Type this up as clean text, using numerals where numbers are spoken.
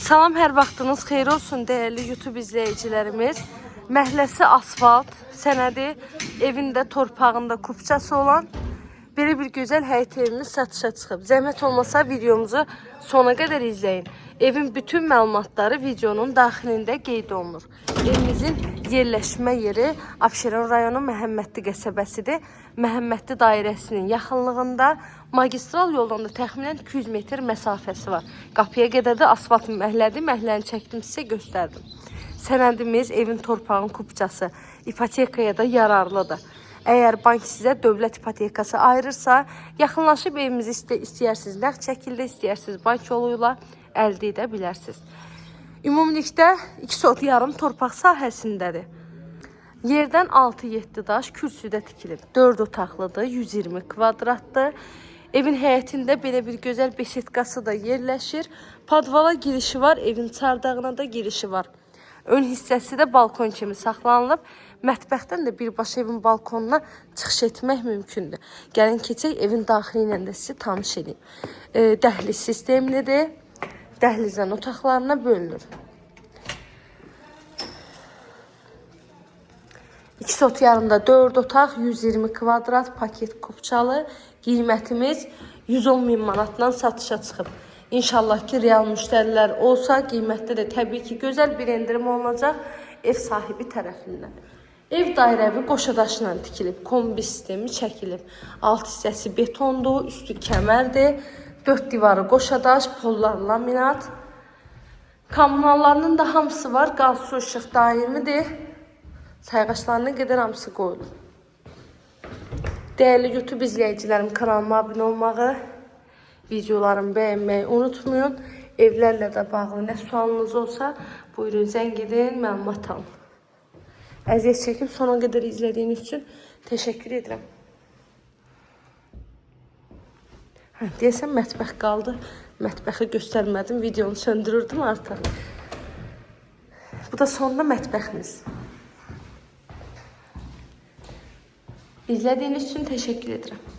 Salam, hər vaxtınız xeyir olsun dəyərli YouTube izləyicilərimiz. Məhəlləsi asfalt, sənədi evində torpağında kupçası olan belə bir gözəl həyət evimiz satışa çıxıb. Zəhmət olmasa videomuzu sona qədər izləyin. Evin bütün məlumatları videonun daxilində qeyd olunur. Evimizin yerləşmə yeri Abşeron rayonu Məhəmmədli qəsəbəsidir. Məhəmmədli dairəsinin yaxınlığında magistral yoldan da təxminən 200 metr məsafəsi var. Qapıya qədər də asfalt məhəllədir. Məhəlləni çəkdim sizə göstərdim. Sənədimiz evin torpağın kupçası ipotekaya da yararlıdır. Əgər bank sizə dövlət ipotekası ayırırsa, yaxınlaşıb evimizi istəyirsiniz nəqd şəkildə, istəyirsiniz bank yolu ilə əldə edə bilərsiniz. Ümumilikdə 2 sot yarım torpaq sahəsindədir. Yerdən 6-7 daş kürsüdə tikilib. 4 otaqlıdır, 120 kvadratdır. Evin həyətində belə bir gözəl beşetkası da yerləşir. Podvala girişi var, evin çardağına da girişi var. Ön hissəsi də balkon kimi saxlanılıb. Mətbəxdən də birbaşa evin balkonuna çıxış etmək mümkündür. Gəlin keçək evin daxili ilə də sizi tanış edeyim. Dəhliz sistemlidir. Dəhlizdən otaqlarına bölünür. 2 sot yarımda 4 otaq, 120 kvadrat paket kupçalı. Qiymətimiz 110 min manatdan satışa çıxıb. İnşallah ki, real müştərilər olsa, qiymətdə də təbii ki, gözəl bir endirim olunacaq ev sahibi tərəfindən. Ev dairəvi qoşa daşla tikilib, kombi sistemi çəkilib. Alt hissəsi betondur, üstü kəmərdir, 4 divarı qoşa daş, pollar laminat. Kommunallarının da hamısı var, qaz, su, işıq daimidir. Sayğaçlarına qədər hamısı qoyulub. Dəyərli YouTube izləyicilərim, kanalıma abunə olmağı, videolarımı bəyənməyi unutmayın. Evlərlə də bağlı nə sualınız olsa, buyurun zəng edin, məlumat alın. Əziyyət çəkib sona qədər izlədiyiniz üçün təşəkkür edirəm. Hə, deyəsən mətbəx qaldı. Mətbəxi göstərmədim, videonu söndürürdüm artıq. Bu da sonda mətbəximiz. İzlədiyiniz üçün təşəkkür edirəm.